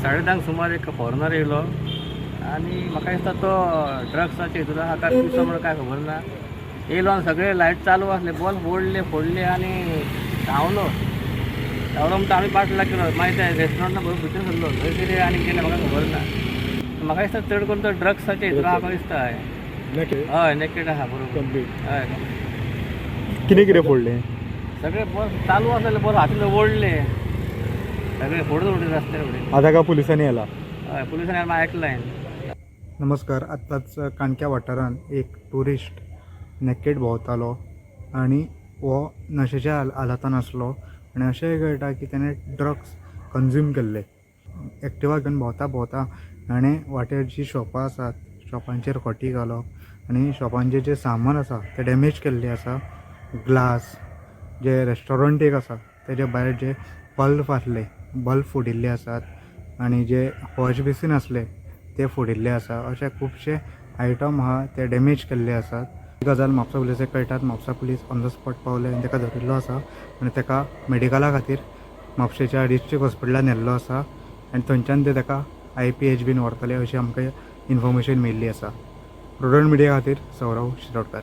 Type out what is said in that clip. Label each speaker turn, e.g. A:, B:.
A: 10:30 सुमार एक फॉरनर येयलो आनी म्हाका दिसता तो ड्रग्साचे हितून आहा काय पिसो म्हणून काय खबर ना. येयलो आनी सगळे लायट चालू आसले, बॉल ओडले, फोडले आनी धांवलो धांवलो म्हणटा आमी पाटलाग केलो. मागीर ते रेस्टॉरंटा भितर सरलो, थंय कितें आनी केलें म्हाका खबर ना. म्हाका दिसता चड करून तो ड्रग्साचे हितून आहा दिसता. हय, नेकेड आहा बरोबर. हय.
B: कितें कितें फोडलें?
A: सगळे बॉल चालू आसलेले, बॉल हातीन ओडले, सगळे फोडून उडयले रस्त्यार उडयले.
B: आतां का पुलिसांनी येला?
A: हय, पुलिसांनी आमी आयकलां.
B: नमस्कार. आत्ताच काणक्या वाठारांत एक ट्युरिस्ट नेकेड भोंवतालो आनी हो नशेच्या हालातान आसलो आनी अशेंय कळटा की तेणें ड्रग्स कंज्यूम केल्ले. एक्टिवा घेवन भोंवता भोंवता ताणें वाटेर जीं शॉपां आसात शॉपांचेर खोटी घालप आनी शॉपांचें जें सामान आसा तें डॅमेज केल्लें आसा. ग्लास जे रेस्टॉरंट एक आसा तेजे भायर जे बल्ब आसले बल्ब फोडिल्ले आसात आनी जे वॉश बेसीन आसले ते फोडिल्ले आसा. अशे खुबशे आयटम आहा ते डॅमेज केल्ले आसात. ही गजाल म्हापसा पुलिसेक कळटात Mapusa police on the spot पावले आनी ताका धरिल्लो आसा आनी ताका मेडिकला खातीर म्हापशेच्या डिस्ट्रिक्ट हॉस्पिटलान व्हेल्लो आसा आनी थंयच्यान ते ताका I P H बीन व्हरतले अशी आमकां इन्फॉर्मेशन मेळिल्ली आसा. प्रुडंट मिडिया खातीर सौरव शिरोडकर.